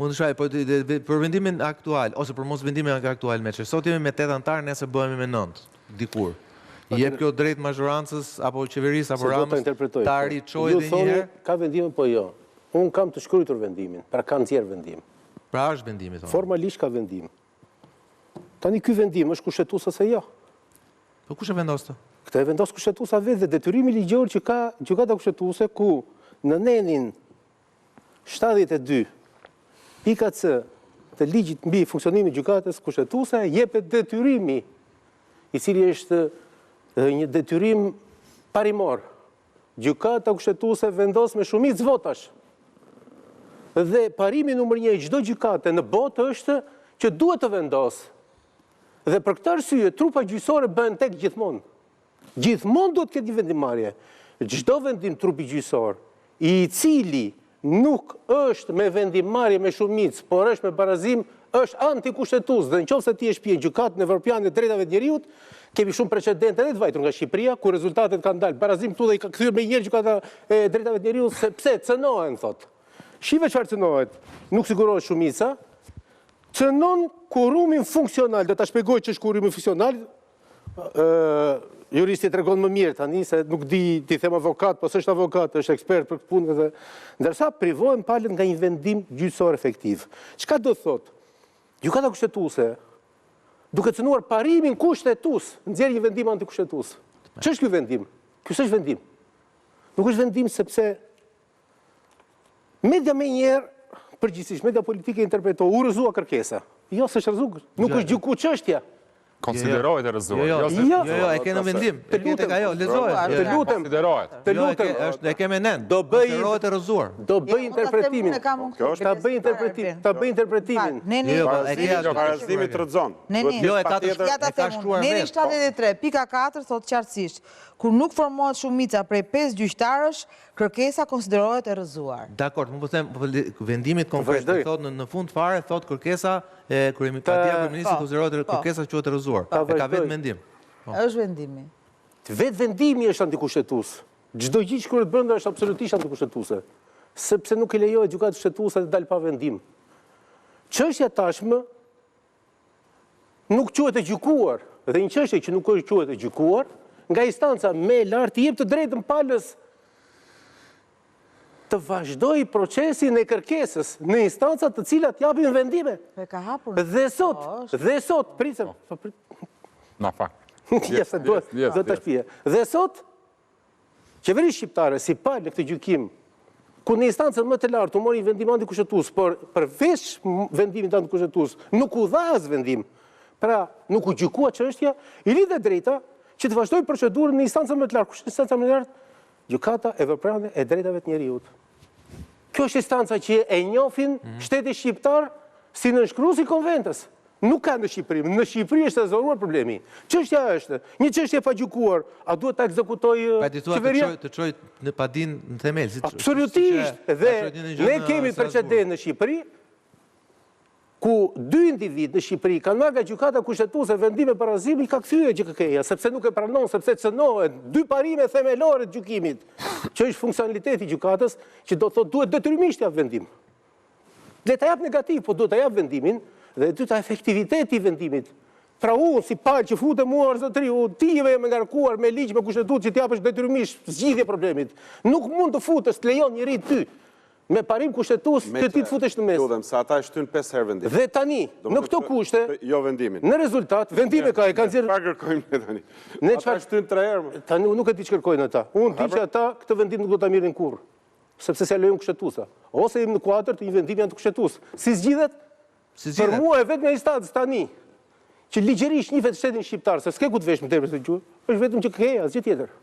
Mund të shaj, po për vendimin aktual ose për mos vendimin aktual meqë sot jemi me 8 anëtarë, nesër bëhemi me 9 dikur. I jep kjo drejt mazhorancës apo qeverisë apo Ramës ta riçojë edhe një herë? Ka vendime po jo. Unë kam të shkruar vendimin, pra ka nxjerr vendim. Pra është vendimi thonë. Formalisht ka vendim. Tani ky vendim është kushtetues ose jo? Po kush e vendos këtë? Këtë e vendos kushtetuesja vetë dhe detyrimi ligjor që ka Gjykata Kushtetuese ku në nenin 72 pika C të ligjit mbi funksionimin e Gjykatës Kushtetuese jepet detyrimi i cili është një detyrim parimor. Gjykata Kushtetuese vendos me shumicë votash. Dhe parimi numër një i çdo gjykate në botë është që duhet të vendosë. Dhe për këtë arsye trupa gjyqësore bëhen tek gjithmonë. Gjithmonë duhet të ketë një vendimmarrje. Çdo vendim trupi gjyqësor, i cili nuk është me vendimmarrje me shumicë, por është me barazim, është antikushtetues dhe në qoftë se ti e shpie në Gjykatën Evropiane të Drejtave të Njeriut, kemi shumë precedente edhe të vajtur nga Shqipëria, ku rezultatet kanë dalë barazim këtu dhe i ka kthyer menjëherë Gjykata e Drejtave të Njeriut sepse cënohen thotë. Shife çfarë cënohet? Nuk sigurohet shumica, cënon kuorumin funksional, do ta shpjegoj ç'është kuorumi funksional, juristi e tregon më mirë tani se nuk di t'i them avokat, po s'është avokat, është ekspert për këtë punë dhe ndërsa privohen palët nga një vendim gjyqësor efektiv. Çka do të thotë? Gjykata Kushtetuese duke cënuar parimin kushtetues, nxjerr një vendim antikushtetues. Ç'është ky vendim? Ky s'është vendim. Nuk është vendim sepse Media menjëherë, përgjithësisht, media politike interpretoi, u rrëzua kërkesa. Jo, s'është rrëzu, nuk është gjyku çështja. Konsiderohet e rrëzuar. Jo, jo, jo, jo, e ke në vendim. Të lutem, ajo, lexoje. Të lutem. Konsiderohet. Të lutem. Është e ke me nen. Do bëj konsiderohet e rrëzuar. Do bëj interpretimin. Kjo është ta bëj interpretimin, ta bëj interpretimin. Neni jo, e ke atë. Barazimi të rrëzon. Neni, jo, e ka të e ka shkruar vetë. Neni 73, pika 4 thotë qartësisht, kur nuk formohet shumica prej 5 gjyqtarësh, Kërkesa konsiderohet e rrëzuar. Dakord, unë po them, po vendimit konkret, e thotë në në fund fare thotë kërkesa e kryemi, padia e kryeministrit konsiderohet e kërkesa quhet e rrëzuar. E ka vetë vendim. Po. Është vendimi. Vetë vendimi është antikushtetues. Çdo gjë që shkruhet brenda është absolutisht antikushtetuese, sepse nuk i lejohet Gjykatës Kushtetuese të dalë pa vendim. Çështja tashmë nuk quhet e gjykuar dhe një çështje që nuk është quhet e gjykuar, nga instanca më e lartë i jep të drejtën palës të vazhdojë procesin e kërkesës në instanca të cilat japin vendime. E ka hapur. Dhe sot, po, dhe sot, pritëm. Po. Na fal. Ja se duhet, do ta shpie. Dhe sot Qeveria shqiptare si palë në këtë gjykim, ku në instancën më të lartë u mori një vendim antikushtetues, por përveç vendimit antikushtetues, nuk u dha as vendim. Pra, nuk u gjykua çështja, i lihet e drejta që të vazhdojë procedurën në instancën më të lartë. Kush është instanca më e lartë? Gjykata Evropiane e Drejtave të Njeriut. Kjo është instanca që e njohin mhm. shteti shqiptar si nënshkrues i konventës. Nuk ka në Shqipëri. Në Shqipëri është ezauruar problemi. Çështja është, një çështje e pagjykuar, a duhet ta ekzekutojë qeveria? Pra të çojë në padinë në themel, si Absolutisht. Dhe ne kemi precedent në Shqipëri ku dy individë në Shqipëri kanë marrë nga Gjykata Kushtetuese vendime barazimi i ka kthyer GJKKO-ja, sepse nuk e pranon, sepse cënohen dy parime themelore të gjykimit, që është funksionaliteti i gjykatës, që do të thotë duhet detyrimisht të japë vendim. Le ta jap negativ, po duhet ta jap vendimin, dhe e dyta efektiviteti i vendimit. Pra unë si palë që futem mua or zotëri, unë ti je e ngarkuar me ligj me kushtetutë që të japësh detyrimisht zgjidhje problemit. Nuk mund të futesh, të lejon njeri ty me parim kushtetues që ti të futesh në mes. Lutem, se ata e shtynë 5 herë vendimin. Dhe tani, në këto kushte, jo vendimin. Në rezultat, vendime ka e kanë nxjerrë. Çfarë kërkojmë ne tani? Ne çfarë ata shtynë 3 herë. Tani unë nuk e di ç'kërkojnë ata. Unë di që ata këtë vendim nuk do ta merrnin kurrë. Sepse s'ia lejon kushtetuesa. Ose jemi në kuadër të një vendimi antikushtetues. Si zgjidhet? Si zgjidhet? Për mua e vetmja instancë tani që ligjërisht njihet shtetin shqiptar, se s'ke ku të vesh më tepër se gjuhë, është vetëm GJKKO-ja, asgjë tjetër.